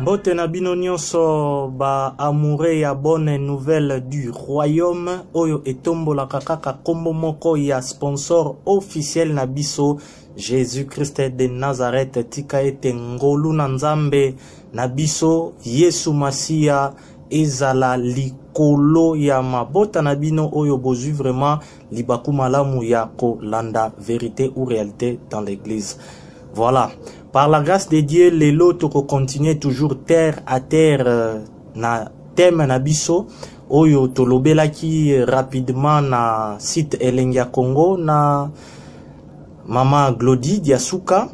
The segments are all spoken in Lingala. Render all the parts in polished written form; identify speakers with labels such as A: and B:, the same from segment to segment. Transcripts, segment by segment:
A: Mbote na bino nyonso ba amoureux ya bonne nouvelle du royaume oyo etombolaka kaka kombo moko ya sponsor officiel na biso Jésus-Christ de Nazareth. Tika ete ngolu na Nzambe na biso Yesu Masiya ezala likolo ya mabota na bino oyo bozwi vraiment libaku malamu ya kolanda vérité ou réalité dans l'église. Voilà, par la grâce de Dieu, lelo toko continuer toujours terre à terre na thème na biso oyo tolobelaki rapidement na site Elengi ya Congo na mama Glody Diasuka,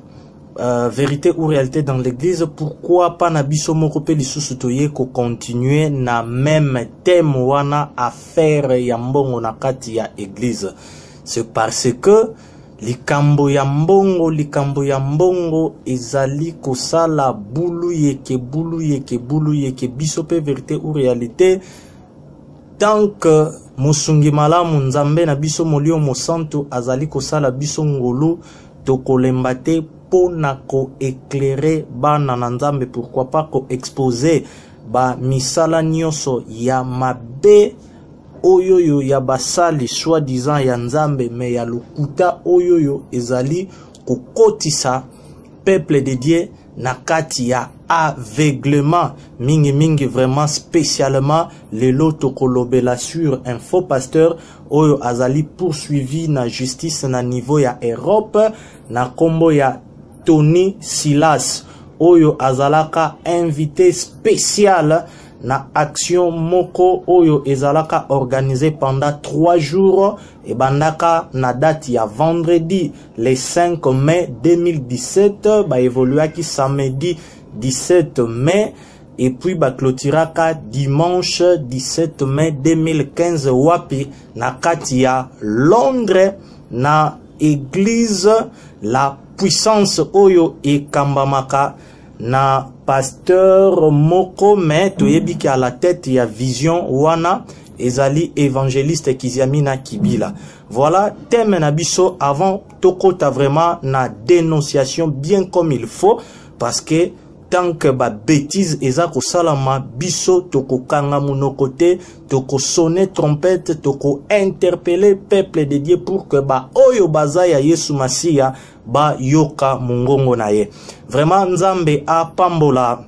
A: vérité ou réalité dans l'église. Pourquoi pas na biso moko pe lisusu toye ko continuer na même thème wana, affaire ya mbongo na kati ya église? C'est parce que likambo ya mbongo, likambo ya mbongo ezali kosala bulu yeke, bulu yeke, bulu yeke. Biso pe vérité ou réalité, tant que mosungi malamu Nzambe na biso Molimo Mosantu azali kosala biso ngolu, tokolemba te mpo na koéclairer bana na Nzambe, pourquoi pas koexposer bamisala nyonso ya mabe oyoyo ya basali soi-disant ya Nzambe, mais ya lokuta, oyoyo ezali kokotisa peuple de Dieu na kati ya aveuglement mingimingi. Vraiment, spécialement lelo tokolobela sur un faux pasteur oyo azali poursuivi na justice na niveau ya Europe na nkombo ya Tony Silas, oyo azalaka invité spécial na action moko oyo ezalaka organisé pendant 3 jours, ebandaka na date ya vendredi le 5 mai 2017, baévoluaki samedi 17 mai et puis baclôturaka dimanche 17 mai 2015. Wapi? Na kati ya Londres, na église La Puissance oyo ekambamaka na pasteur moko, mais toyebi ke à la tête ya vision wana ezali évangéliste Kiziamina Kibila. Voilà thème na biso. Avant tokota vraiment na dénonciation bien comme il faut, parce que tant que babêtise eza kosalama, biso tokokanga monoko te, tokosonner trompette, tokointerpeller peuple de Dieu pour que baoyo baza ya Yesu Masiya bayoka mongongo na ye. Vraiment, Nzambe apambola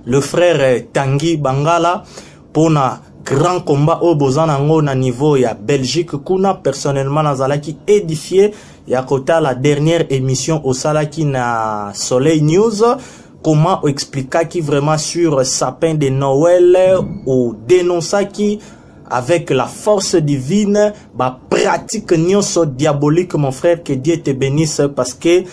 A: le frère Tangi Bangala mpona grand combat oyo boza nango na niveau ya Belgique kuna. Personnellement, nazalaki édifié ya kotala dernière émission osalaki na Soleil News, comment oexpliquaki vraiment sur sapin de Noël, odénonçaki avec la force divine bapratique nyonso diabolique. Mon frère, que Dieu te bénisse, parce que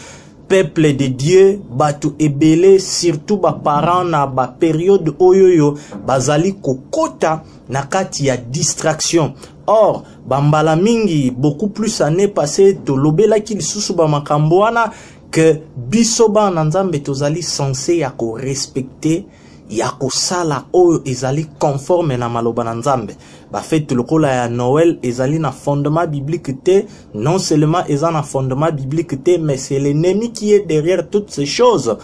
A: peuple de Dieu, bato ebele, surtout baparent, na bapériode oyo oyo bazali kokota na kati ya distraction. Or bambala mingi, beaucoup plus année passée, tolobelaki lisusu bamakambo wana ke biso bana Nzambe tozali censé ya korespecter, ya kosala oyo ezali conforme na maloba na Nzambe. Bafête lokola ya Noël ezali na fondement biblique te. Non seulement eza na fondement biblique te, mais c'est l'ennemi qui est derrière toutes ces choses.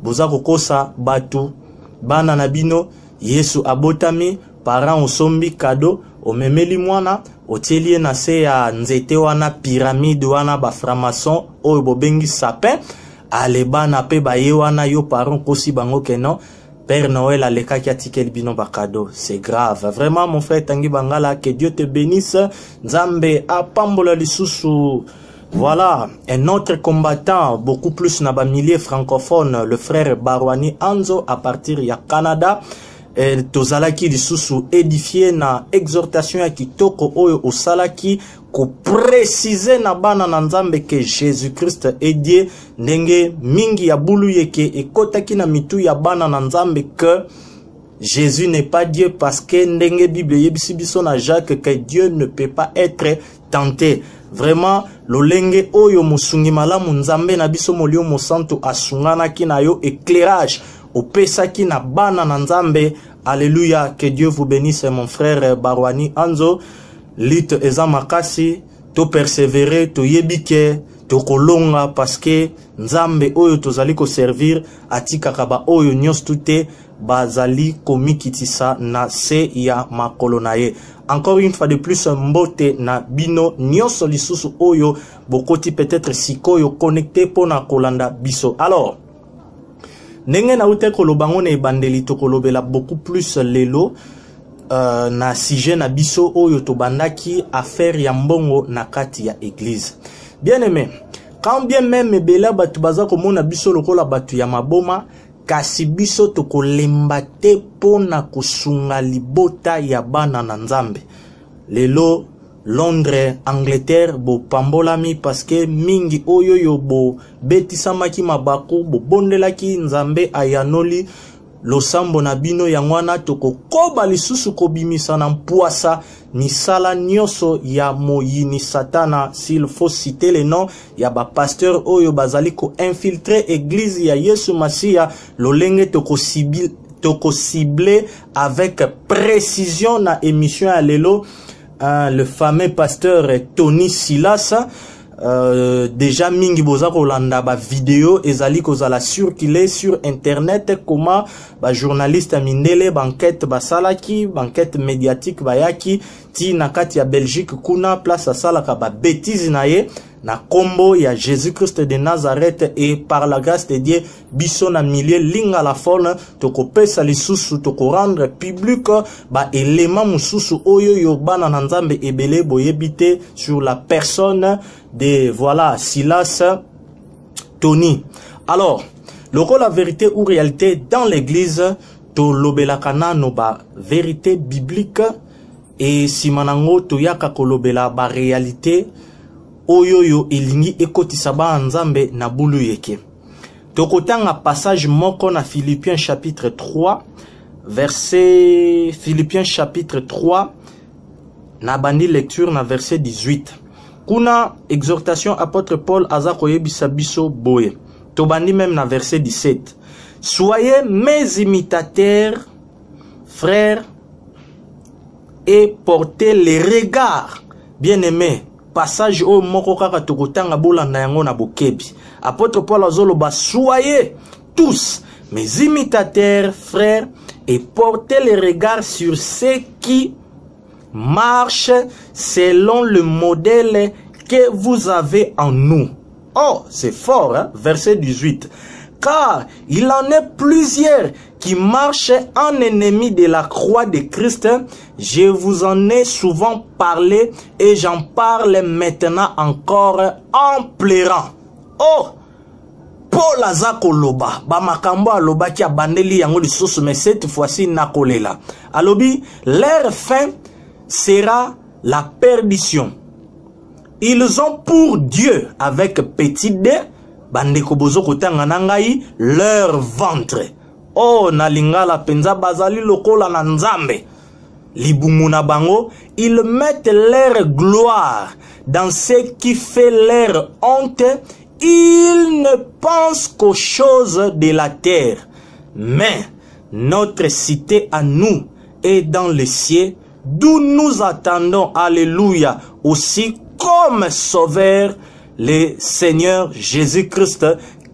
A: Boza kokosa bato, bana na bino, Yesu abotami. Parent osombi cadeau, omemeli mwana, otieli ye na se ya nzete wana, pyramide wana, bafranc-maçon oyo bobengi sapin. Ale, bana mpe baye wana, yo parent kosi bango ke non, Père Noël alekaki, atikeli bino bacadeau. C'est grave vraiment. Mon frère Tangi Bangala, que Dieu te bénisse. Nzambe apambola lisusu. Voilà, un autre combattant, beaucoup plus na bamilieu francophone, le frère Barwani Anzo à partir ya Canada. Tozalaki lisusu édifié na exhortation ya kitoko oyo osalaki kopréciser na bana na Nzambe ke Jésus-Christ est Dieu, ndenge mingi ya bulu yeke ekotaki na mitu ya bana na Nzambe que Jésus n'est pas Dieu, parce que ndenge Bible eyebisi biso na Jacques que Dieu ne peut pas être tenté. Vraiment, lolenge oyo mosungi malamu Nzambe na biso Molimo Mosantu asunganaki na yo, éclairage opesaki na bana na Nzambe, alléluia, que Dieu vous bénisse, mon frère Barwani Anzo. Lutte eza makasi, to persévérer, toyebi ke Tokolonga parce que Nzambe oyo tozali koservir atikaka ba oyo nyonso tu te bazali komikitisa na se ya makolo na ye. Encore une fois de plus, mbote na bino nyonso lisusu oyo bokoti peut-être sikoyo connecté pona kolanda biso. Alors, ndenge nauti koloba ngo na ebandeli, tokolobela beaucoup plus lelo na sujet na biso oyo tobandaki, affaire ya mbongo na kati ya église. Bien aimé, quand bien même ebele bato baza komona biso lokola bato ya maboma, kasi biso tokolemba te mpona kosunga libota ya bana na Nzambe. Lelo Londres, Angleterre, bopambolami parce que mingi oyo yo bobetisamaki mabaku, bobondelaki, Nzambe ayanoli losambo na bino. Yango wana tokokoba lisusu kobimisa na mpwasa misala nyonso ya moyini Satana, s'il faut citer le nom ya bapasteur oyo bazali koinfiltrer église ya Yesu Masiya. Lolenge tokocible avec précision na émission ya lelo, le fameux pasteur Tony Silas. Déjà mingi boza kolanda ba vidéo ezali kozala circuler sur internet, comment ba journaliste mindele baenquête basalaki, baenquête médiatique, bayaki ti na kati ya Belgique kuna, place asalaka ba bêtise na ye na kombo ya Jésus-Christ de Nazareth. Et par la grâce de Dieu, biso na milieu Lingala Phone tokopesa lisusu, tokorendre public baélément mosusu oyo yo bana na Nzambe ebele boyebi te sur la personne de, voilà, Silas Tony. Alors, lokola vérité ou réalité dans l'église, tolobelaka nano ba vérité biblique e nsima nango toyaka kolobela baréalité oyo oyo elingi ekotisa bana Nzambe na bulu yeke. Tokotanga passage moko na Philippiens chapitre 3 verset, Philippiens chapitre 3, na bandi lecture na verset 18. Kuna exhortation, apôtre Paul aza koyebisa biso boye, tobandi même na verset 17: "Soyez mes imitateurs, frères, et portez les regards." Bien-aimé, passage oyo moko kaka tokotanga, bolanda yango na bokebi. Apôtre Paul azoloba: "Soyez tous mes imitateurs, frères, et portez les regards sur ceux qui marchent selon le modèle que vous avez en nous." Oh, c'est fort, hein? Verset 18: "Car il en est plusieurs qui marchent en ennemi de la croix de Christ. Je vous en ai souvent parlé et j'en parle maintenant encore en pleurant." Oh! Paul aza koloba bamakambo alobaki, abandeli yango lisusu, mais cette fois-ci nakolela. Alobi: "Leur fin sera la perdition. Ils ont pour Dieu avec petit d", bandeko bozo kotanga na ngai, "leur ventre." Oh, na lingala mpenza, bazali lokola na Nzambe libumu na bango. "Ils mettent leur gloire dans ce qui fait leur honte. Ils ne pensent qu'aux choses de la terre. Mais notre cité à nous est dans le ciel, d'où nous attendons, alléluia, aussi comme sauveur le Seigneur Jésus-Christ,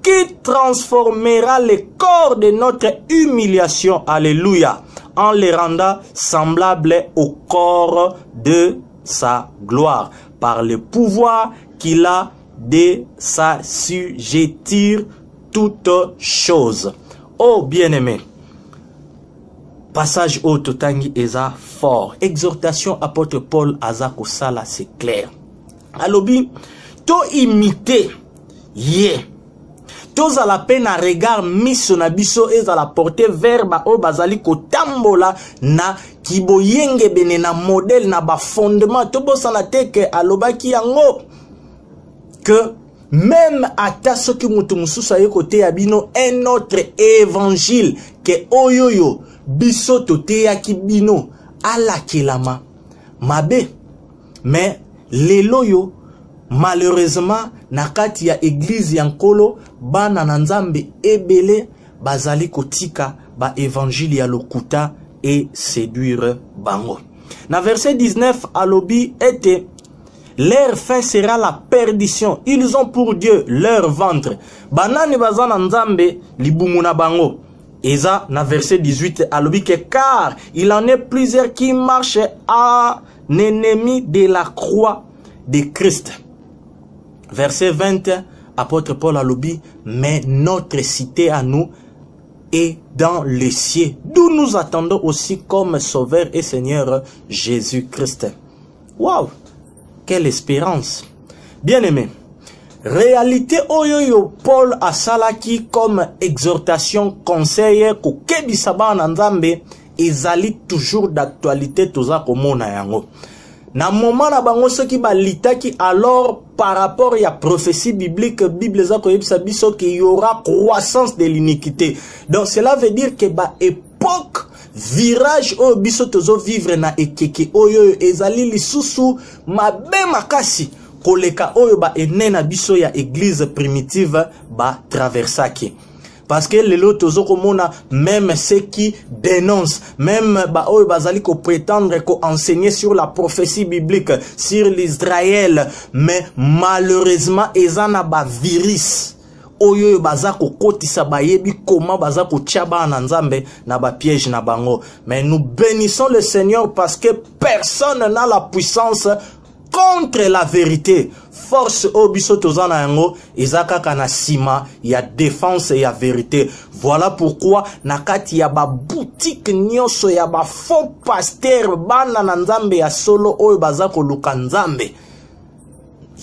A: qui transformera le corps de notre humiliation, alléluia, en le rendant semblable au corps de sa gloire, par le pouvoir qu'il a de s'assujettir toutes choses." Oh bien-aimé, passage oyo totangi eza fort. Exhortation apôtre Paul aza kosala, c'est clair. Alobi toimiter ye, tozala mpe na regard, miso na biso ezala porté vers baoyo bazali kotambola na kiboyengebene, na modèle, na bafondement. Tobosana te ke alobaki yango que même ata soki moto mosusu aye koteya bino un autre évangile ke oyo oyo biso toteyaki bino, alakelama mabe. Mais lelo oyo, malheureusement, na kati ya église ya Nkolo, bana na Nzambe ebele bazali kotika baévangile ya lokuta e séduire bango. Na verset 19 alobi ete Leur fin sera la perdition. Ils ont pour Dieu leur ventre. Banani baza na Nzambe libumu na bango. Eza na verset 18 alobi que car il en est plusieurs qui marchent en ennemi de la croix de Christ. Verset 20, apôtre Paul alobi, mais notre cité à nous est dans les cieux, d'où nous attendons aussi comme Sauveur et Seigneur Jésus-Christ. Waouh! Quelle espérance! Bien-aimé, réalité oyo yo Paul asalaki comme exhortation, conseil, kokebisa bana Nzambe, ezali toujours d'actualité, toza komona yango. Na moment na bango soki balitaki, alors par rapport ya prophétie biblique, Bible eza koyebisa biso qu'il y aura croissance de l'iniquité. Donc cela veut dire que ba époque virage oyo biso tozo vivre na ekeke oyo oyo ezali lisusu mabe makasi koleka oyo ba ene na biso ya église primitive ba traversaki. Parce que lelo tozo komona même ceux qui dénoncent, même ba oyo bazali ko prétendre ko enseigner sur la prophétie biblique, sur l'Israël, mais malheureusement eza na ba virus oyo oyo baza kokotisa, bayebi koma baza kotia bana na Nzambe na ba piège na bango. Mais nous bénissons le Seigneur parce que personne n'a la puissance contre la vérité. Force oyo biso toza na yango eza kaka na nsima ya défense ya vérité. Voilà pourquoi na kati ya ba boutique nyonso ya ba faux pasteur, bana na Nzambe ya solo oyo baza koluka Nzambe,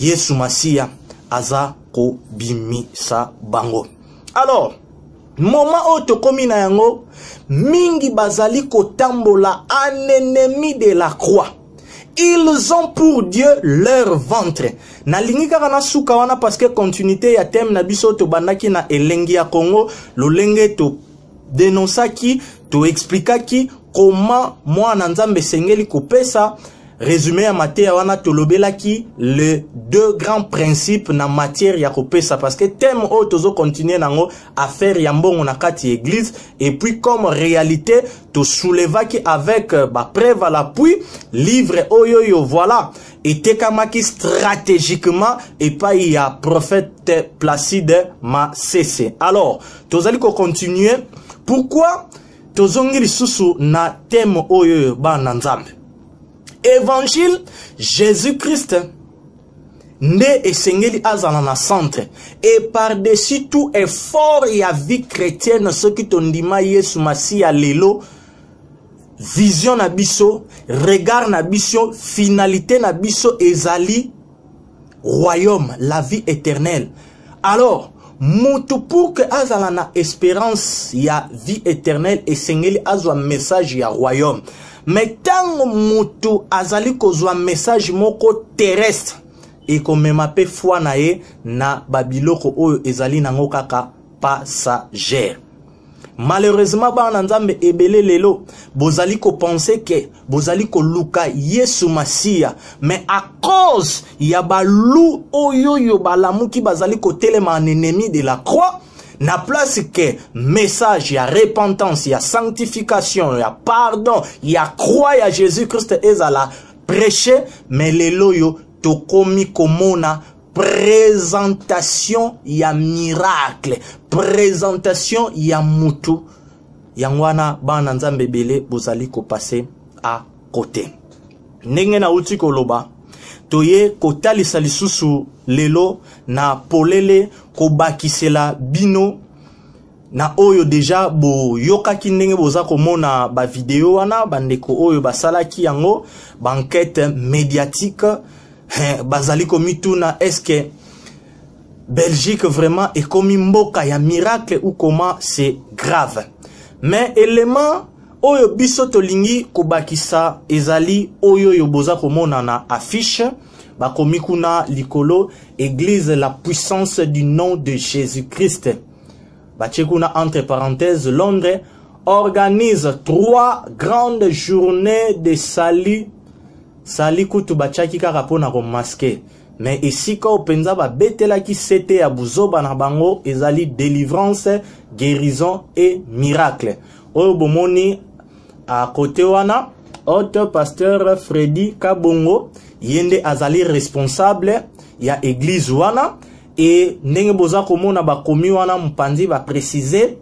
A: Yesu Masiya aza kobimisa bango. Alors moment oyo tokomi na yango, mingi bazali kotambola en ennemi de la croix. Ils ont pour Dieu leur ventre. Nalingi kaka na suka wana parce que continuité ya thème na biso tobandaki na elengi ya Congo, lolenge to dénonçaki, to expliquaki comment mwana Nzambe esengeli kopesa. Résumé ya mateya wana, tolobelaki les deux grands principes na matière ya kopesa, parce que thème oyo tozo continuer nango, affaire ya mbongo na kati ya église. Et puis comme réalité tosoulevaki avec ba preuve à l'appui, livre oyo yo voilà etekamaki stratégiquement epai ya prophète Placide Masese. Alors tozali kocontinue. Pourquoi tozongi lisusu na thème oyo, bana Nzambe? Évangile Jésus-Christ nde esengeli azala na centre et par-dessus tout effort ya vie chrétienne. Soki tondima Yesu Masiya lelo, vision na biso, regard na biso, finalité na biso ezali royaume, la vie éternelle. Alors mutu, pour que azala na espérance ya vie éternelle, esengeli azwa message ya royaume. Mais ntango mutu azali kozwa message moko terrestre, ekomema mpe foi na ye na babiloko oyo ezali nango kaka passagère. Malheureusement, bana Nzambe ebele lelo bozali kopense ke bozali koluka Yesu Masiya, mais à cause ya balu oyo oyo balamuki, bazali kotelema en ennemi de la croix, na place ke message ya repentance, ya sanctification, ya pardon, ya croix ya Jésus Christ ezala prêché, mais lelo oyo tokomi komona présentation ya miracle, présentation ya mutu. Yango wana, bana Nzambe ebele bozali kopase à côté. Ndenge nauti koloba, toye kotalisa lisusu lelo na polele, kobakisela bino na oyo deja boyokaki, ndenge boza komona bavideo wana, bandeko oyo basalaki yango baenquête médiatique bazali komituna: est-ce Belgique vraiment ekomi mboka ya miracle ou comment? C'est grave. Mais élément oyo biso tolingi kobakisa ezali oyo oyo boza komona na affiche, bakomi kuna likolo "Église la puissance du nom de Jésus-Christ", batie kuna entre parenthèses "Londres", organise trois grandes journées de salut. Sali kutu batiaki kaka mpona komasquer, mais esika oyo mpenza babetelaki sete ya buzoba na bango ezali délivrance, guérison et miracle. Oyo bomoni à côté wana, hôte pasteur Freddy Kabongo. Ye nde azali responsable ya église wana. E ndenge boza komona bakomi wana mopanzi, baprécise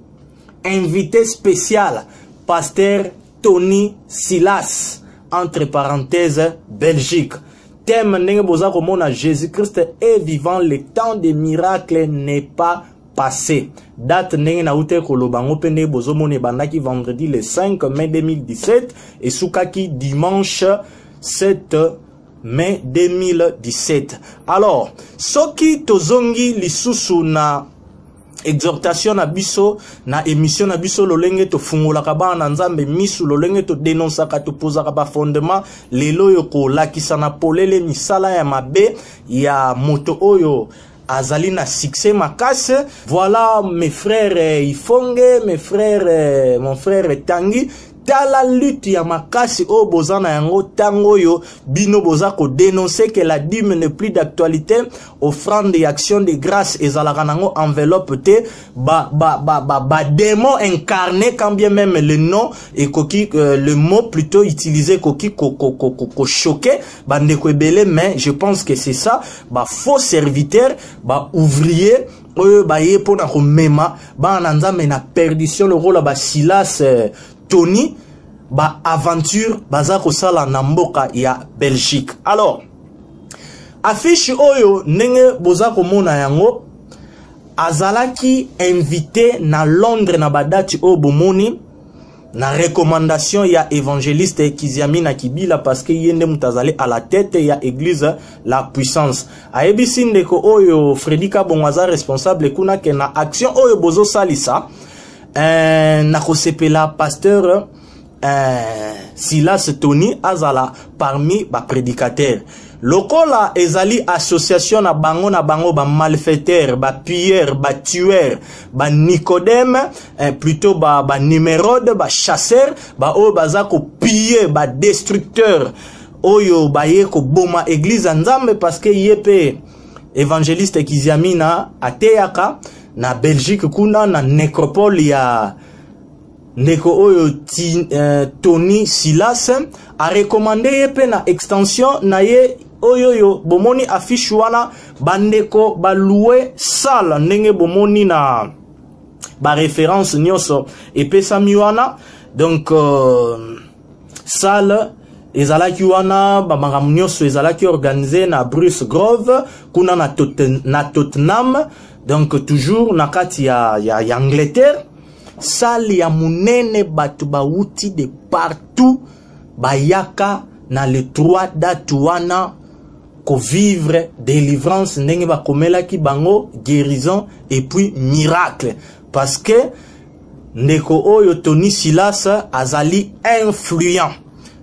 A: invité spécial pasteur Tony Silas, entre parenthèses Belgique. Thème, ndenge boza komona, Jésus-Christ est vivant, le temps des miracles n'est pas passé. Date, ndenge nauti koloba yango mpe ndenge bozomona, ebandaki vendredi le 5 mai 2017, esukaki dimanche 7 mai 2017. Alors, soki tozongi lisusu na exhortation na biso, na émission na biso, lolenge tofungolaka bana na Nzambe misu, lolenge todénonçaka, topozaka bafondement, lelo oyo kolakisa na polele misala ya mabe ya moto oyo azali na succès makasi. Voilà, mes frères Ifonge, mes frères, mon frère Tangi, tala lutte ya makasi oyo boza na yango. Ntango oyo bino boza kodénoncer que la dîme n'est plus d'actualité, offrande et action de grâce ezalaka nango enveloppe te, ba ba ba ba, ba démon incarné, quand bien même le nom ekoki, le mot plutôt utilisé ekoki ko ko ko ko, ko choquer bandeko ebele, mais je pense que c'est ça, ba faux serviteur, ba ouvrier oyo baye mpona komema bana na Nzambe na perdition, lokola basilas Tony, baaventure baza kosala na mboka ya Belgique. Alors, affiche oyo, ndenge boza komona yango, azalaki invité na Londres na badate oyo bomoni, na recommandation ya évangéliste Kiziamina Kibila, parce que ye nde moto azali à la tête ya église La Puissance. Ayebisi ndeko oyo Fredi Kabongo, aza responsable kuna, ke na action oyo bozosalisa, nakosepela pasteur Silas Tony azala parmi baprédicateur. Lokola ezali association na bango na bango, bamalfaiteur, bapilleur, batueur, banicodème, plutôt banimérode, ba bachasseur, baoyo baza kopiller, badestructeur oyo baye koboma église ya Nzambe, parce que ye mpe évangéliste Kiziamina ateyaka na Belgique kuna na nécropole ya ndeko oyo Tony Silas. Arecommander ye mpe na extension na ye oyo oyo bomoni affiche wana. Bandeko balouer salle, ndenge bomoni na baréférence nyonso epesami wana. Donc salle ezalaki wana, bamakambo nyonso ezalaki organisé na Bruce Grove kuna na Tottenham, donc toujours na kati ya Angleterre. Salle ya monene, bato bawuti de partout bayaka na le 3 date wana kovivre délivrance, ndenge bakomelaki bango guérison et puis miracle, parce que ndeko oyo Tony Silas azali influent.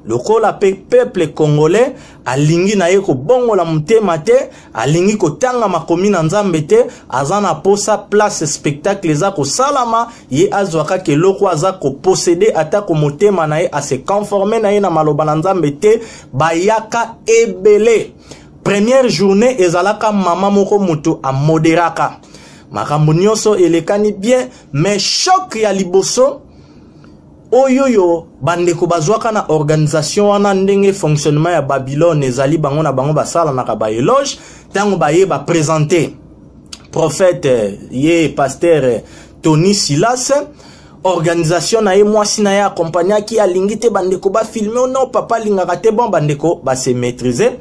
A: Lokola mpe peuple congolais alingi na ye kobongola motema te, alingi kotanga makomi na Nzambe te, aza na posa place spectacle eza kosalama, ye azwa kaka eloko aza koposséder, atako motema na ye ase conforme na ye na maloba na Nzambe te. Bayaka ebele. Première journée ezalaka mama moko moto amodéraka makambo nyonso, elekani bien. Mais choc ya liboso oyo oyo bandeko bazwaka na organisation wana, ndenge fonctionnement ya Babylone ezali, bango na bango basalanaka baéloge. Ntango baye baprésenter prophète, ye pasteur Tony Silas, organisation na ye, mwasi na ye accompagnaki, alingi te bandeko bafilmer. Non, papa alingaka te. Bon, bandeko base maîtriser,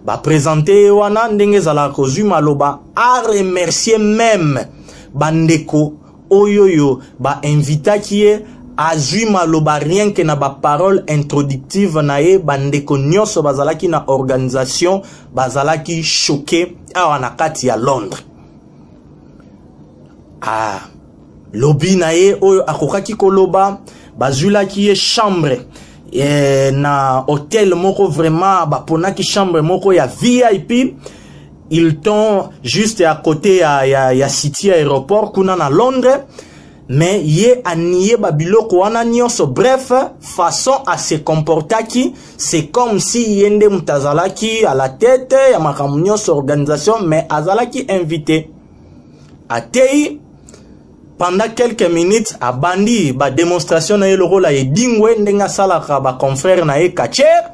A: baprésenter ye wana ndenge ezalaka, kozwi maloba, aremercier même bandeko oyo oyo bainvitaki ye. Azwi maloba, rien que na baparole introductive na ye, bandeko nyonso bazalaki na organisation bazalaki choqué awa na kati ya Londres. Ah, lobi na ye oyo akokaki koloba, bazwilaki ye chambre na hotel moko. Vraiment, baponaki chambre moko ya VIP Hilton, juste à côté ya City Aéroport kuna na Londres. Mais ye anier babiloko wana nyonso. Bref, façon ase comportaki, c'est comme si ye nde moto azalaki à la tête ya makambo nyonso, organisation, mais azalaki invité. Atei pendant quelques minutes, abandi badémonstration na ye lokola edingwe, ndenge asalaka baconfrère na ye catcheur.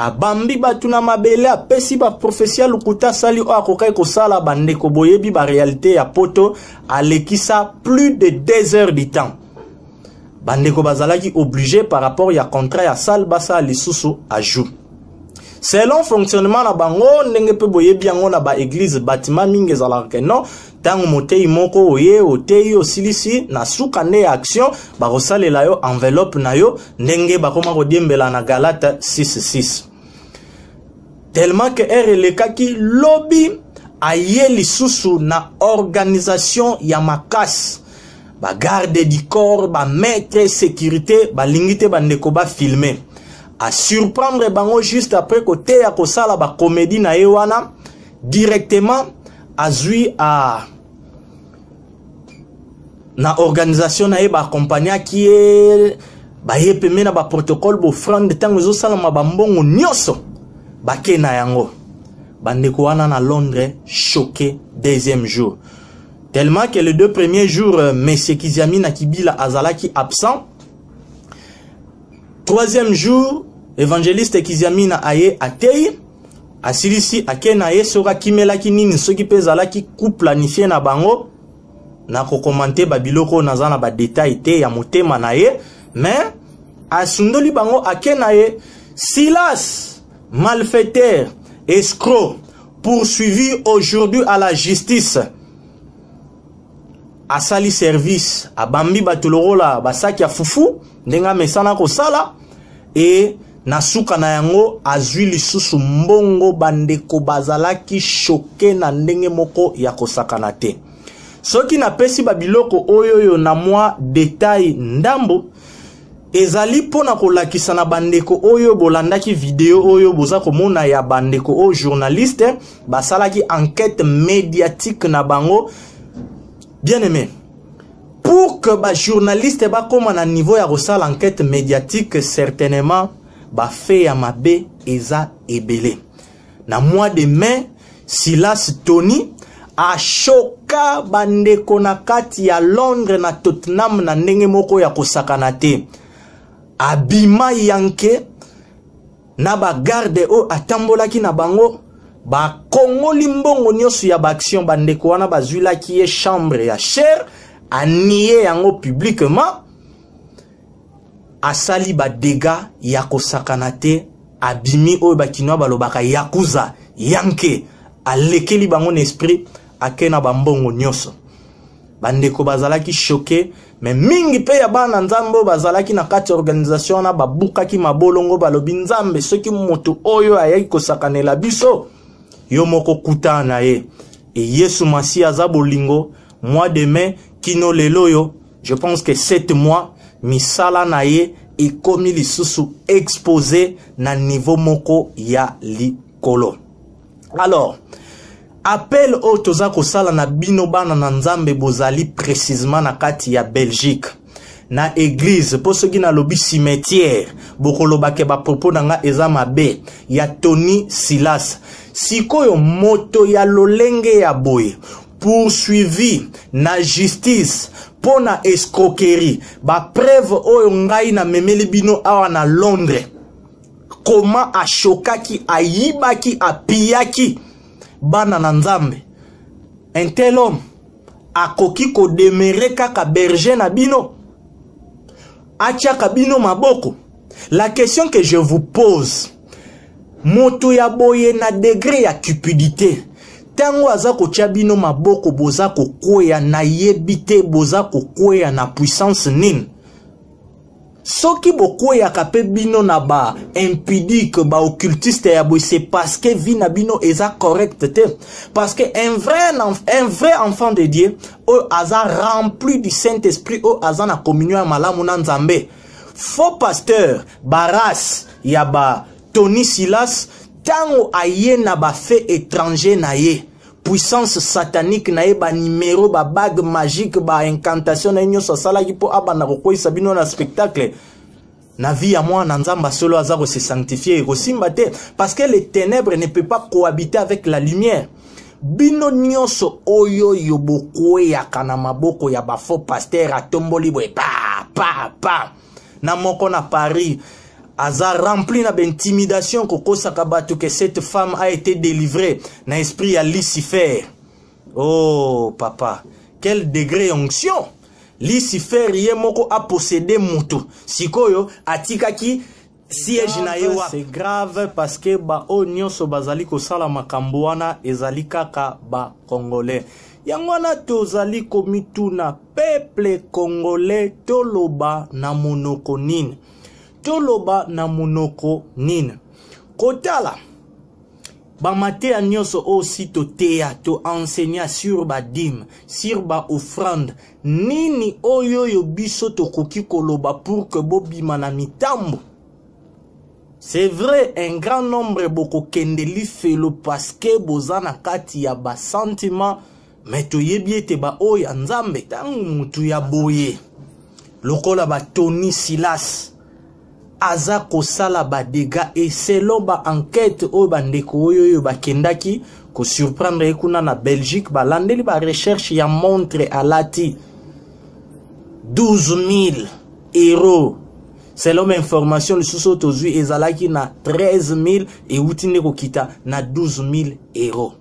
A: Abambi bato na mabele, apesi baprofesi ya lokuta, asali oyo akokaki kosala. Bandeko, boyebi baréalité ya Poto, alekisa plus de 2 heures du temps. Bandeko bazalaki obligé par rapport ya contrat ya salle, basala lisusu ajout selon fonctionnement na bango. Ndenge mpe boyebi yango na baéglise, batima mingi ezalaka ke non, ntango motei moko oye, oteyi, osilisi, na suka nde ya action bakosalela yo enveloppe na yo, ndenge bakoma kodiembela na Galate 66. Tellement que heure elekaki, lobi aye lisusu na organisation ya makasi, bagarde du corps, bamaître sécurité, balingi te bandeko bafilme. Asurprendre bango juste après koteya, kosala bacomédie na ye wana, directement azwi a na organisation na ye, baakompagnaki ye, baye pembe na baprotocole. Baoffrande ntango ezosalama, bambongo nyonso bake na yango. Bandeko wana na Londres choqué deuxième jour, tellement que les deux premiers jours, monsieur Kiziamina Kibila azalaki absent. Troisième jour, évangéliste Kiziamina aye, atei, asilisi, ake na ye. Soki akimelaki nini, soki mpe ezalaki coup planifié na bango, nakokomante babiloko oyo, naza na badétail te ya motema na ye, mais asundoli bango, ake na ye. Silas, malfaiteur, escroc, poursuivi aujourd'hui à la justice, asali service, abambi bato lokola basaki ya fufu, ndenge amesana kosala. E na suka na yango, azwi lisusu mbongo. Bandeko bazalaki choqués na ndenge moko ya kosakana te. Soki napesi babiloko oyo oyo na mwa détail ndambo, ezali mpona kolakisa na bandeko oyo bolandaki video oyo boza komona ya bandeko oyo journaliste basalaki enquête médiatique na bango. Bien aimé, pour que bajournaliste bakóma na niveau ya kosala enquête médiatique, certainement bafaits ya mabe eza ebele. Na mois de mai, Silas Tony ashoka bandeko na kati ya Londres, na Tottenham, na ndenge moko ya kosakana te. Abima yanke na bagarde oyo atambolaki na bango, bakongoli mbongo nyonso ya baaction. Bandeko wana bazwilaki ye chambre ya cher, anie yango publiquement, asali badégâts ya kosakana te. Abimi oyo bakinois balobaka yakuza, yanke, alekeli bango na esprit, ake na bambongo nyonso. Bandeko bazalaki choqués, mais mingi mpe ya bana Nzambe oyo bazalaki na kati ya organisation wana babukaki mabolongo, balobi: "Nzambe, soki moto oyo ayaki kosakanela biso, yo moko kutana na ye." E Yesu Masiya aza bolingo. Mois de mai kino lelo oyo, je pense que 7 mois, misala na ye ekomi lisusu exposé na niveau moko ya likolo. Alors, appel oyo toza kosala na bino, bana na Nzambe, bozali précisement na kati ya Belgique, na église, mpo soki nalobi cimetière, bokolobake bapropos na nga eza mabe, ya Tony Silas. Sikoyo moto ya lolenge ya boye, poursuivi na justice mpo na escroquerie, bapreuve oyo ngai namemeli bino awa na Londres, koma ashokaki, ayibaki, apiyaki bana na Nzambe, un tel homme akoki kodemeurer kaka berger na bino, atiaka bino maboko? La question que je vous pose: moto ya boye na degré ya cupidité, ntango aza kotia bino maboko, boza kokweya, nayebi te boza kokweya na puissance nini. Soki bokweyaka mpe bino na ba impudique, baoccultiste ya boye, c'est parce que vie na bino eza correcte te. Parce que un vrai enfant de Dieu oyo aza rempli du Saint-Esprit, oyo aza na communion ya malamu na Nzambe, faux pasteur barace ya ba Tony Silas, ntango aye na bafaits étranger na ye, puissance satanique na ye, banimero, babague magique, baincantation na ye nyonso asalaki mpo abanda kokweyisa bino na spectacle, na vie ya mwana Nzambe solo aza kose sanctifier, ekosimba te, parce que les ténèbres ne peut pas cohabiter avec la lumière. Bino nyonso oyo yo bokweyaka na maboko ya bafaux pasteur, atomboli boye, pa pa pa, na moko na Paris. Aza rempli na baintimidation kokosaka bato que cette femme a été délivrée na esprit ya Lucifer. Oh papa, quel degré onction! Lucifer ye moko a possédé mutu. Sikoyo atikaki siège na ye wapi? C'est grave parce que ba oyo nyonso bazali kosala makambo wana ezali kaka ba Congolais. Yango wana tozali komituna, peuple congolais toloba na monoko nini? Toloba na monoko nini? Kotala bamateya nyonso oyo si toteya, to enseigna sur ba dime, sur ba offrande, nini oyo oyo biso tokoki koloba pour que bobima na mitambo? C'est vrai, un grand nombre bokokende lifelo parce que boza na kati ya ba sentiment, mais toyebi ete ba oyo ya Nzambe, ntango mutu ya boye lokola ba Tony Silas aza kosala ba dégâts, et selon ba enquête oyo bandeko oyo oyo bakendaki kosurprendre ye kuna na Belgique, balandeli ba recherche ya montre alati 12 000 euros. Selon ba information lisusu oyo tozwi, ezalaki na 13 000, ewuti nde kokita na 12 000 euros.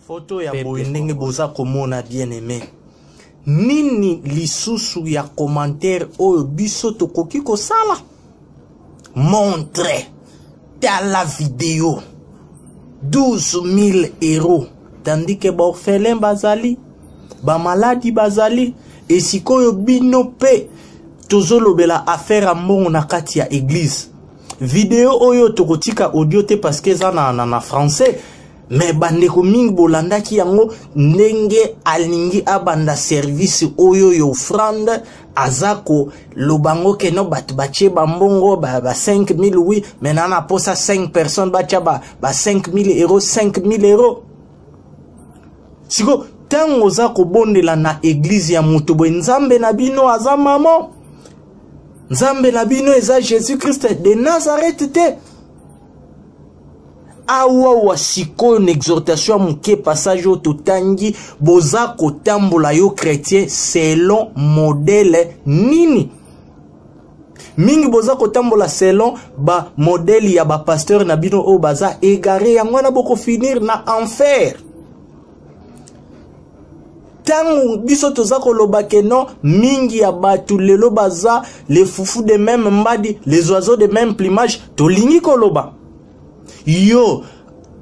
A: Foto ya boye ndenge boza komona, bien aimé, nini lisusu ya commentaire oyo biso tokoki kosala? Montre, tala video, 12 000 euros, tandis que baorphelin bazali, bamaladi bazali. Esikoyo bino mpe tozolobela affaire ya mbongo na kati ya église. Video oyo tokotika audio te parce que eza na français, mais bandeko mingi bolandaki yango ndenge alingi abanda service oyo ya offrande. Aza koloba ngo que non, bato batie bambongo ba 5000, oui, mais na na posa 5 personnes batia ba 5000 euros, 5000 euros. Siko ntango oza kobondela na église ya moto boye, Nzambe na bino aza mama, Nzambe na bino eza Jésus Christ de Nazareth te. Awawa sikoyo na exhortation ya moke, passage oyo totangi, boza kotambola yo chrétien selon modèle nini? Mingi boza kotambola selon bamodèle ya bapasteur na bino oyo baza égaré. Yango wana bokofinir na enfer. Ntango biso toza koloba que non, mingi ya bato lelo baza les fufu de même mbadi, les oiseaux de même plumage, tolingi koloba yo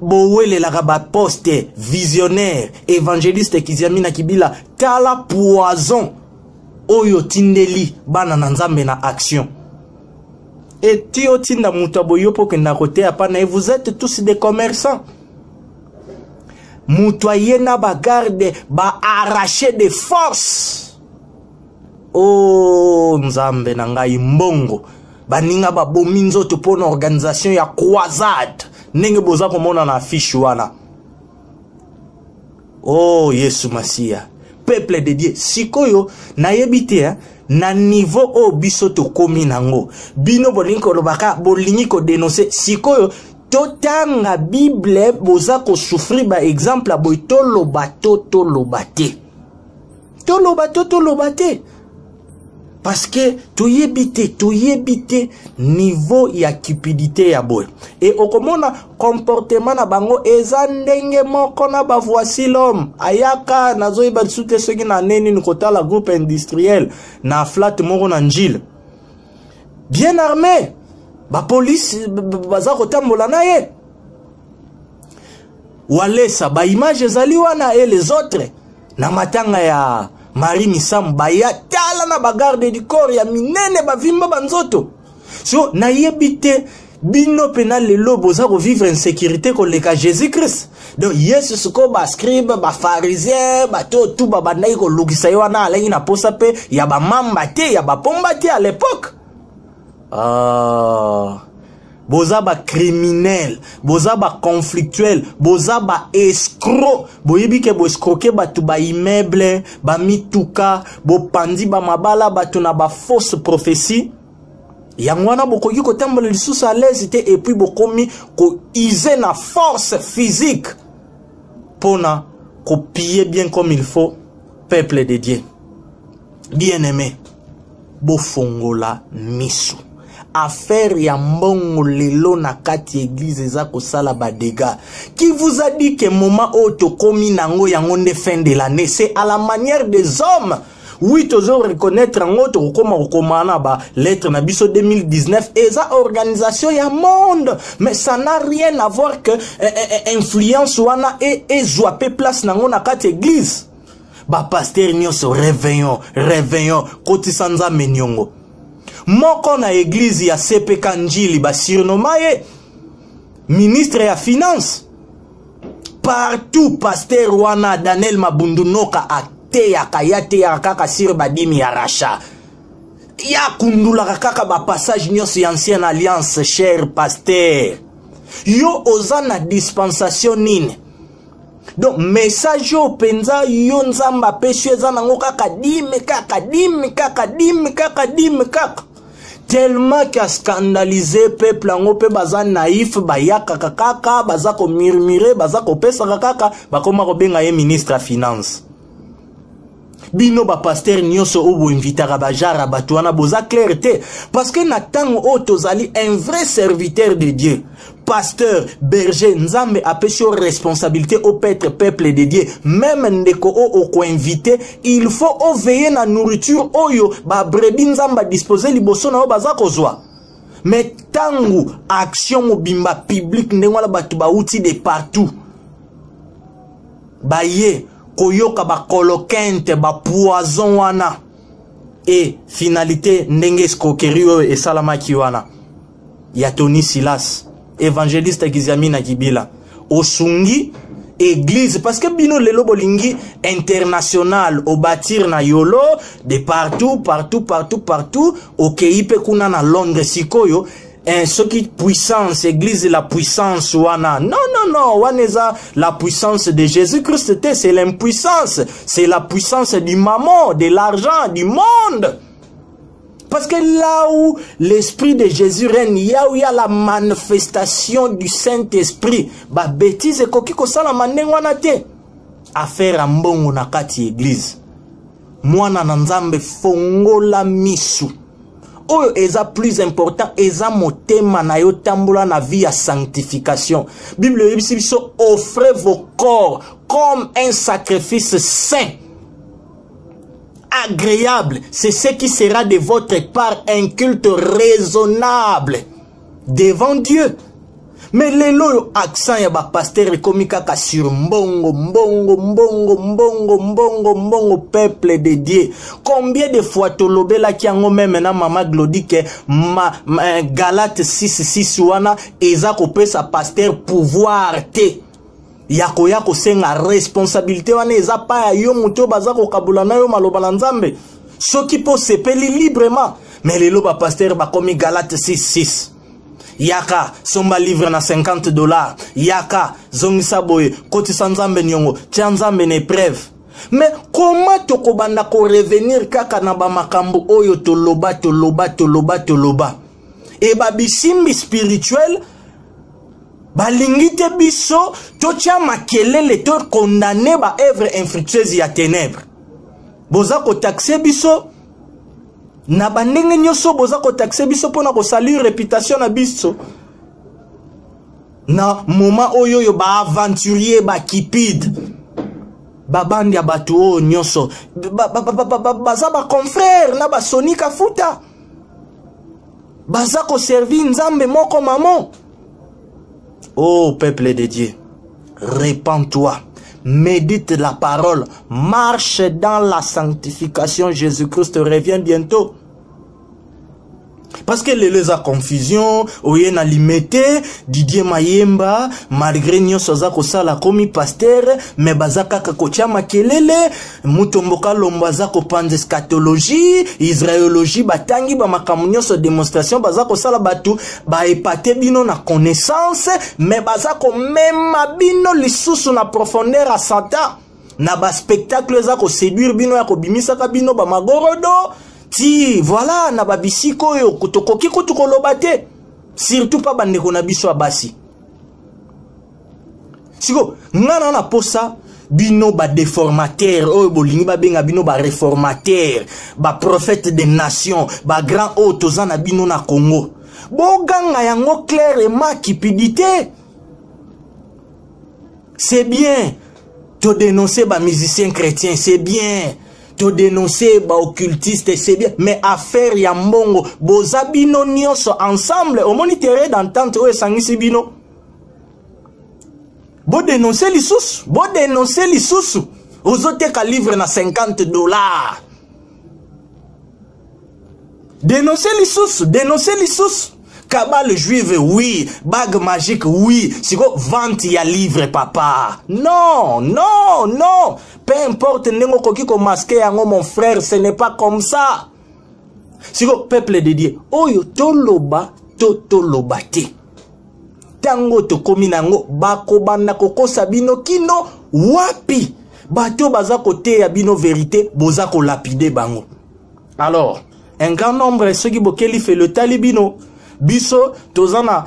A: bowelelaka baposte visionnaire évangéliste Kiziamina Kibila. Tala poison oyo tindeli bana na Nzambe na action eti otinda moto aboyi yo mpo okenda koteya pa na ye. Vous êtes tous des commerçants. Moto aye na bagarde, baarrache de force. O oh, Nzambe na ngai, mbongo baninga babomi nzoto mpo na organisation ya croisade ndenge boza komona na affiche wana. Oh Yesu Masiya, peuple de Dieu, sikoyo nayebi te, hein? Na niveau oyo biso tokomi nango, bino bolingi kolobaka, bolingi kodénoncer. Sikoyo totanga Bible, boza kosouffrir baexemple ya boye. Toloba to toloba te, toloba to toloba te, parce que toyebi te, toyebi te niveau ya cupidité ya boye. E okomona comportement na bango eza ndenge moko na bavoici l'homme ayaka. Nazoyeba lisusu te soki na nde nini kotala groupe industriel na flat moko na Njile, bien armé, bapolisi baza kotambola na ye. Walesa, baimage ezali wana. E les autres na matanga ya Marie Misamu, baya tala na bagarde du corps ya minene, bavimba banzoto. So nayebi te, bino mpena lelo boza kovivre insécurité koleka Jésus Christ. Donc Yesu sikoyo, bascribe, bapharisien, bato tu babandaki kolukisa ye wana, alengi na posa mpe ya bamamba te, ya bapomba te à l'époque. Boza bacriminel, boza baconflictuel, boza baescroc. Boyebi que boescroquer bato baimmeuble, bamituka, bopandi bamabala bato na bafausse prophétie. Yango wana bokoki kotambola lisusu à l'aise te. Et puis bokomi kouse na force physique mpona kopiller bien comme il faut. Peuple de Dieu bien aimé, bofongola miso. Affaire ya mbongo lelo na kati église eza kosala ba dégâts. Qui vous a dit que moment oyo tokomi nango yango nde fin de l'année? C'est à la manière des hommes. Oui, tozo reconnaître yango, tokokoma kokoma na ba lettre na biso 2019 eza organisation ya monde, mais ça n'a rien à voir que influence wana ezwa pe place nango na kati église. Ba pasteur nyonso, réveillon, réveillon, kotisa Nzambe niongo. Moko na église ya CPK Njili ba surnoma ye ministre ya finance. Partout pasteur wana Daniel Mabundunoka ateyaka, ya teyaka kaka sur badimi ya rachat, ya kundulaka kaka ba passage nyonso ya ancienne alliance. Cher pasteur, yo oza na dispensation nini? Donc message oyo mpenza yo Nzambe apesi yo eza nango kaka dîme, kaka dîme, kaka dîme, kaka dîme, kaka tellement qu'a scandalisé peuple yango mpe baza naïf, bayakaka kaka, baza komurmure, baza kopesaka kaka, bakoma kobenga ye ministre ya finance. Bino bapasteur nyonso oyo boinvitaka bajara bato wana, boza clair te, parce que na ntango oyo tozali, un vrai serviteur de Dieu, pasteur, berger, Nzambe apesi yo responsabilité opaître peuple de Dieu. Même ndeko oyo okoinvite, il faut oveiller na nourriture oyo babrebis Nzambe adispose liboso na oyo baza kozwa. Mais ntango action mobimba publique ndenge wana, bato bauti de partout baye koyoka bakolokente, bapoison wana, e finalité ndenge escroquerie oyo esalamaki wana ya Tony Silas, évangéliste Kiziamina Kibila, osungi église parce que bino lelo bolingi international, obâtir na yolo de partout, partout, partout, partout, okei mpe kuna na Londres sikoyo. Soki puissance église, la puissance wana, non, non, non, wana eza la puissance de Jésus Christ te, c'est l'impuissance, c'est la puissance du mammon, de l'argent, du monde. Parce que là où l'Esprit de Jésus règne, là où il y a la manifestation du Saint-Esprit, ba bêtise ekoki kosalama ndenge wana te. Affaire ya mbongo na kati église. Mwana na Nzambe, fongola misu. Oyo eza plus important eza motema na yo, tambola na vie ya sanctification. Bible eyebisi biso: offrez vos corps comme un sacrifice saint, agréable, c'est ce qui sera de votre part un culte raisonnable devant Dieu. Mais lelo oyo accent ya bapasteur ekomi kaka sur mbongo, mbongo, mbongo, mbongo, mbongo, mbongo. Peuple de Dieu, combien de fois tolobelaki yango même na mama Glodi ke ma Galate 66 wana eza kopesa pasteur pouvoir te ya koya kosenga responsabilité wana. Eza pa ya yo moto oyo baza kokabola na yo maloba na Nzambe, soki mpo osepeli librement. Mais lelo bapasteur bakomi Galate 66: yaka somba livre na 50 $, yaka zongisa boye, kotisa Nzambe niongo, tia Nzambe na épreuve. Mais koma tokobanda korevenir kaka na bamakambo oyo toloba, toloba, toloba, toloba? E babisimbi spirituel balingi te biso totia makelele, tokondane baœuvre infructueuse ya ténèbre. Boza kotaxe biso na bandenge nyonso, boza kotaxe biso mpona kosalir réputation na biso na moment oyo oyo baaventurier, bacupide, babandi ya bato oyo nyonso baza baconfrère na basonika futa, baza koservir Nzambe moko mamo. Oh peuple de Dieu, repens-toi, médite la parole, marche dans la sanctification. Jésus-Christ revient bientôt. Parce que lelo eza confusion. Oye na Limete, Didier Mayemba, malgré nyonso aza kosala, akomi pasteur, mais baza kaka kotia makelele. Mutombo Kalombo aza kopanza eschatologie, israéologie, batangi bamakambo nyonso, démonstration baza kosala, bato baepate bino na connaissance, mais baza komema bino lisusu na profondeur ya Satan na baspectacle eza koséduire bino, ya kobimisaka bino bamagorodo ti voilà na babisika oyo tokoki kutu koloba te, surtout mpa bandeko na biso ya basi. Siko nga na posa bino badéformateur oyo bolingi babenga bino baréformateur, baprophète de nation, bagrand oyo toza na bino na Congo. Boganga yango clairement, cupidité. C'est bien to dénoncer ba musiciens chrétiens, c'est bien to dénoncer ba occultistes, c'est bien, mais affaire ya mbongo, boza bino nyonso ensemble, omoni terrain d'entente oyo esangisi bino. Bodénonce lisusu, bodénonce lisusu. Ozoteka livre na 50 $. Dénonce lisusu, dénonce lisusu. Kabbale juive, oui. Bague magique, oui. Siko vente ya livre, papa, non, non, non. Peu importe ndenge okoki komasquer yango, mon frère, ce n'est pas comme ça. Siko peuple de Dieu, oyo toloba to toloba te, ntango tokomi na yango, bakobanda kokosa bino kino wapi? Bato baza koteya bino vérité, boza kolapider bango. Alors un grand nombre, soki bokeli felo etali bino. Biso toza na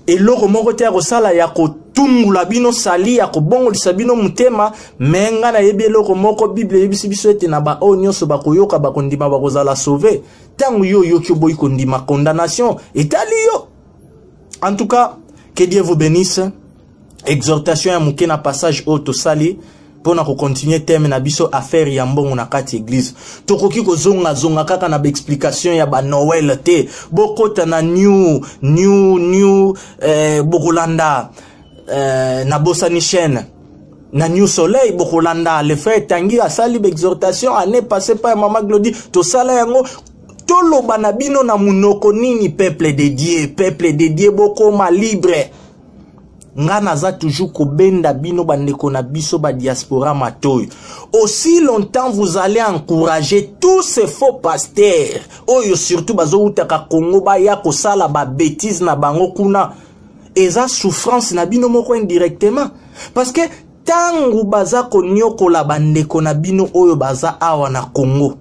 A: eloko moko te ya kosala ya kotungula bino sali ya kobongolisa bino motema. Me ngai nayebi eloko moko: Bible eyebisi biso ete na baoyo nyonso bakoyoka, bakondima, bakozala sauvés. Ntango yo oyoki, oboyi kondima, condamnation etali yo. En tout cas, que Dieu vous bénisse. Exhortation ya moke na passage oyo tosali mpona kocontinuer thème na biso, affaire ya mbongo na kati église. Tokoki kozongazonga kaka na baexplication ya banoël te. Bokota na new bokolanda nabosani chaîne na New Soleil, bokolanda le frère Tangi asali baexhortation année passée pa ya mama Glodi. Tosala yango, toloba na bino na munoko nini? Peuple de Dieu, peuple de Dieu, bokoma libre. Nga naza toujours kobenda bino, bandeko na biso badiaspora, matoyo. Aussi longtemps vous allez encourager tous ces faux pasteurs oyo, surtout bazowutaka Congo, baya kosala babêtises na bango kuna, eza souffrance na bino moko indirectement, parce que ntango baza konyokola bandeko na bino oyo baza awa na Congo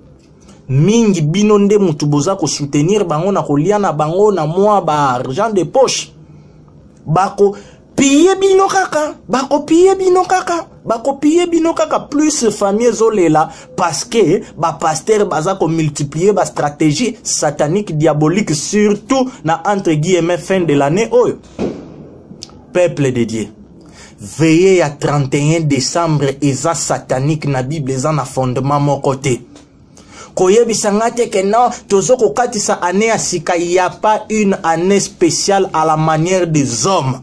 A: mingi, bino nde mutu boza kosoutenir bango na kolia na bango na mwa baargent de poche. Bakopiller bino kaka, bakopiller bino kaka, bakopiller bino kaka. Plus famille ezolela parce que bapasteurs baza komultiplier bastratégie satanique, diabolique, surtout na, entre guillemets, fin de l'année oyo. Peuple de Dieu, veillée ya 31 décembre eza satanique na Bible, eza na fondement moko te. Koyebisa nga te ke non, tozo kokatisa année ya sika. Ya pas une année spéciale à la manière des hommes.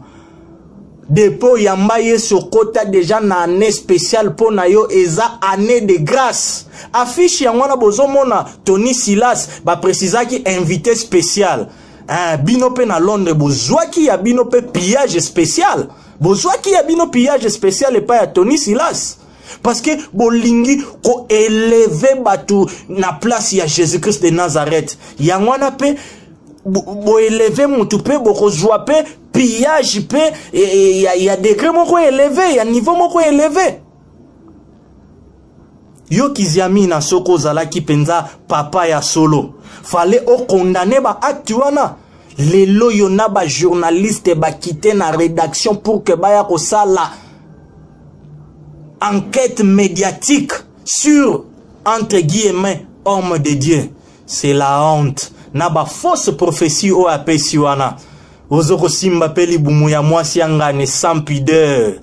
A: Depuis oyamba Yesu, okota déjà na année spéciale. Mpo na yo eza année de grâce. Affiche yango wana bozomona Tony Silas, baprécisaki invité spécial. Hein, bino mpe na Londres bozwaki ya bino mpe pillage spécial, bozwaki ya bino pillage spécial epai ya Tony Silas, parce que bolingi koélever bato na place ya Jésus-Christ de Nazareth. Yango wana mpe boélever mutu mpe bokozwa mpe pillage mpe ya degré moko élevé, ya niveau moko élevé. Yo Kiziamina, soki ozalaki mpenza papa ya solo, fallait okondamner baacte wana. Lelo yo na bajournaliste bakite na rédaction pour que baya kosala enquête médiatique sur, entre guillemets, homme de Dieu. C'est la honte. Na bafausse prophétie oyo apesi wana, ozo kosimba mpe libumu ya mwasi ya ngane sans pudeur,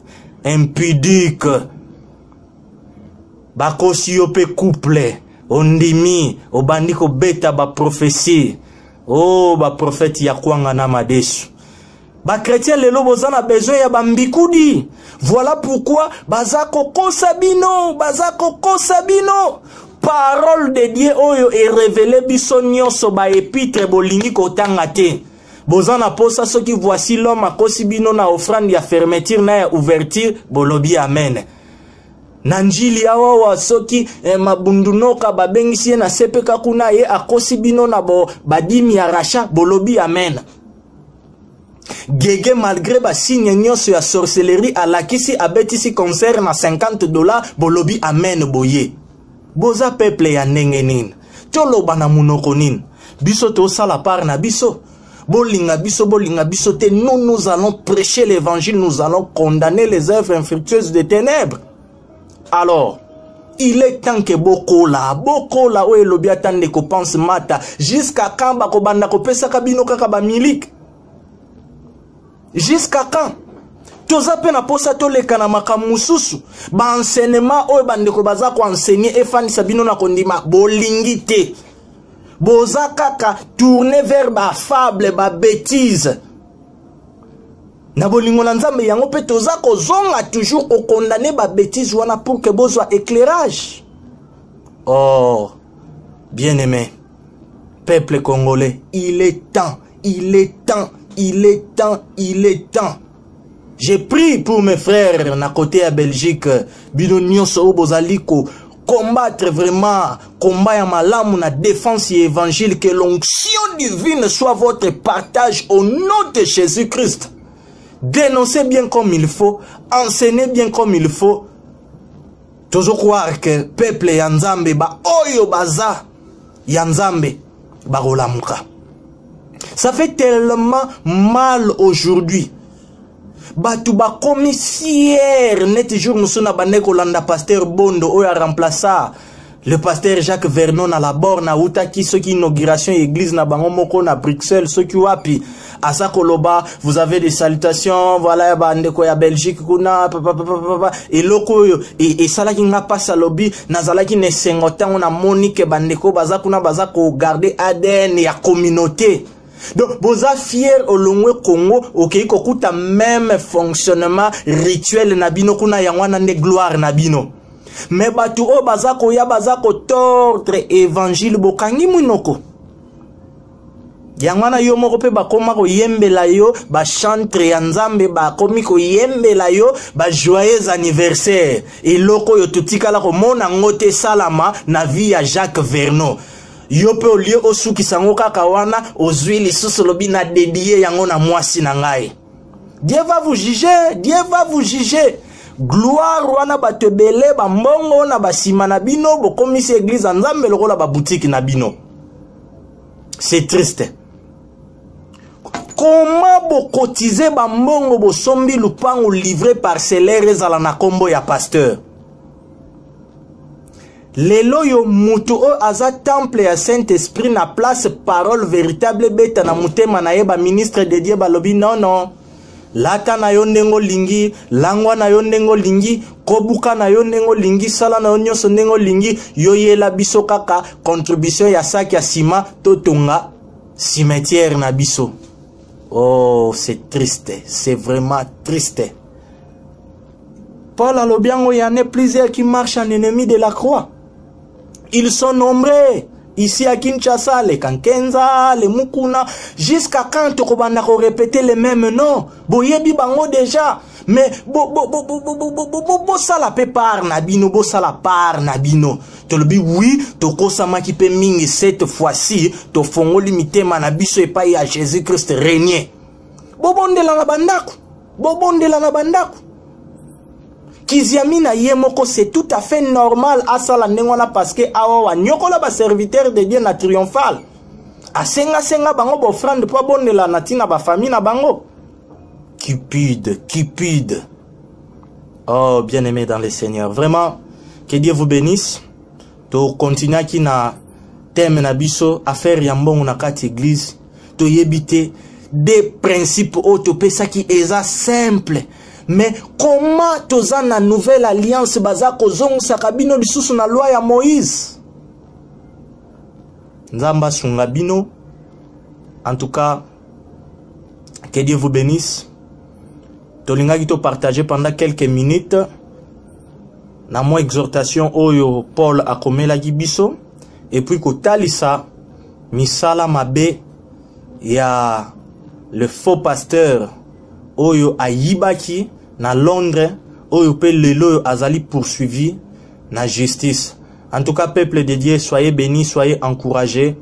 A: impudique. Bakosi yo mpe couple, ondimi, obandi kobeta baprophétie. O oh, baprofete ya kwanga na madesu. Bachrétien lelo boza na besoin ya bambikudi. Voilà pourquoi baza kokosa bino, baza kokosa bino. Parole de Dieu oyo erévéler biso nyonso, baépître, bolingi kotanga te. Boza na posa soki Voici l'homme akosi bino na offrande ya fermeture na ya ouverture, bolobi amen. Na njili awawa, soki mabundunoka babengisi ye na sepeka kuna, ye akosi bino na bo badîme ya rachat, bolobi amen. Gege, malgré basigne nyonso ya sorcellerie alakisi, abetisi concert na 50 $, bolobi amen. Boye boza peuple ya ndenge nini? Toloba na munoko nini? Biso tosala part na biso. Bolinga biso, bolinga biso te, nous, nous allons prêcher l'évangile, nous allons condamner les œuvres infructueuses des ténèbres. Alors Il est temps que bokola, bokola oyo elobi ata ndeko Pense Mata. Jusqu'à quand bakobanda kopesaka bino kaka ba miliki? Jusqu'à quand? Toza mpe na posa toleka na makambo mosusu. Baenseignement oyo bandeko baza koenseigner efandisa bino na kondima, bolingi te. Boza kaka tourner vers ba fable, ba bêtise. Na bolingo na Nzambe yango mpe toza kozonga toujours kokondane ba bêtise wana pour que bozwa éclairage. Oh, bien-aimé, peuple congolais, il est temps, il est temps, il est temps, il est temps. J'ai pris pour mes frères na côté ya Belgique, bino nyonso oyo bozali ko combattre vraiment combat ya malamu na défense ya évangile, que l'onction divine soit votre partage au nom de Jésus-Christ. Dénoncez bien comme il faut, enseignez bien comme il faut. Tozo croire que peuple ya Nzambe ba oyo baza ya Nzambe bakolamuka. Ça fait tellement mal aujourd'hui. Bato bakomi fier neti jour mosusu na bandaki kolanda pasteur Bondo oyo aremplaça le pasteur Jacques Vernon na la borne, autaki soki inauguration ya église na bango moko na Bruxelles soki wapi, aza koloba: "Vous avez des salutations, voilà, ya bandeko ya Belgique kuna, papa, papa, papa." Eloko oyo esalaki nga mpasi, alobi: "Nazalaki na esengo ntango namoni ke bandeko baza kuna baza kogarder ADN ya communauté." Donc boza fier, olongwe Congo, okei kokuta même fonctionnement rituel na bino kuna, yango wana nde gloire na bino. Me bato oyo baza koya, baza kotordre évangile, bokangi monoko. Yango wana yo moko mpe bakóma koyembela yo, bachantre ya Nzambe bakomi koyembela yo bajoyeux anniversaire. Eloko oyo totikala komona yango te esalama na vie ya Jacques Vernaud. Yo mpe olie osukisa yango kaka wana, ozwi lisusu, olobi: "Na dédier yango na mwasi na ngai." Dieu va vous juger, Dieu va vous juger. Gloire wana, bato ebele, bambongo na basima na bino, bokomisi église ya Nzambe lokola babutiki na bino. C'est triste. Comment bokotize bambongo, bosombi lupango, livret parcellaire ezala na nkombo ya pasteur? Lelo oyo mutu oyo aza temple ya Saint Esprit, na place parole véritable ebeta na motema na ye, baministre de Dieu balobi: "Non, non, lata na yo ndenge olingi, langwa na yo ndenge olingi, kobuka na yo ndenge olingi, sala na yo nyonso ndenge olingi, yo yela biso kaka contribution ya saki ya nsima, totonga cimetière na biso." Oh, c'est triste, c'est vraiment triste. Paul alobi yango: "Y en a plusieurs qui marchent en ennemi de la croix. Ils sont nombreux ici à Kinshasa, les Kankenza, les Mukuna." Jusqu'à quand tokobanda korépéter les mêmes noms? Boyebi bango déjà, mais bosala mpe part na bino, bosala part na bino. Tolobi oui, tokosamaki mpe mingi. Cette fois-ci tofongoli mitema na biso epai ya Jésus Christ règne. Bobondela na bandako, bobondela na bandako. Kiziami na ye moko, c'est tout à fait normal asala ndenge wana, parce que awa wanyokola baserviteur de Dieu na Triomphal, asengasenga bango baoffrande mpo abondela na ntina bafamille na bango. Cupide, cupide. Oh, bien aimé dans le Seigneur, vraiment, que Dieu vous bénisse. Tokontinuaki na thème na biso, affaire ya mbongo na kati église. Toyebi te, des principes oyo topesaki eza simple, mais comment toza na nouvelle alliance, baza kozongisaka bino lisusu na loi ya Moïse? Nzambe asunga bino. En tout cas, que Dieu vous bénisse. Tolingaki topartage pendant quelques minutes na mwa exhortation oyo Paul akomelaki biso, et puis kotalisa misala mabe ya le faux pasteur oyo ayibaki na Londres, oyo mpe lelo oyo azali poursuivi na justice. En tout cas, peuple de Dieu, soyez bénis, soyez encouragés.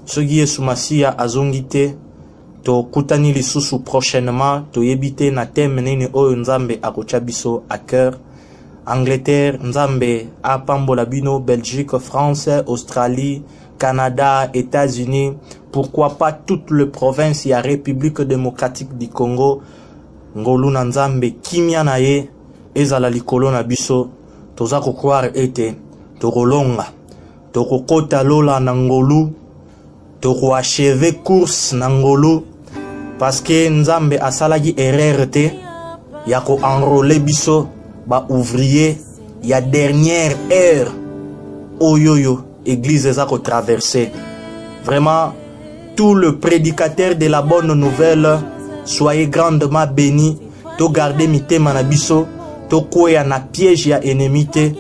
A: Soki Yesu Masiya azongi te, tokutani lisusu prochainement. Toyebi te na thème nini oyo Nzambe akotia biso à cœur. Angleterre, Nzambe apambola bino. Belgique, France, Australie, Canada, États-Unis, pourquoi pas toutes les provinces ya République démocratique du Congo, ngolu na Nzambe, kimia na ye ezala likolo na biso. Toza kocroire ete tokolonga, tokokota lola na ngolu, tokoacheve course na ngolu, parce que Nzambe asalaki erreur te ya koenrole biso ba ouvrier ya dernière heure oyoyo église eza kotraverse. Vraiment, tout le prédicateur de la bonne nouvelle, soyez grandement bénis. Togarde mitema na biso, tokwea na piège ya ennemi te,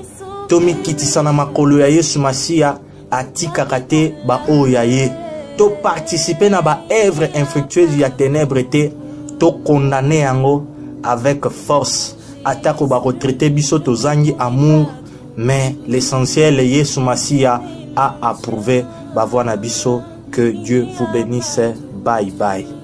A: tomikitisa na makolo ya Yesu Masiya, atikaka te baoyo ya ye. Toparticipe na baœuvre infructueuse ya ténèbre te, tokondane yango avec force. Atako bakotraite biso tozangi amour, mais l'essentiel, Yesu Masiya a approuvé bavoi na biso. Que Dieu vous bénisse. Bye bye.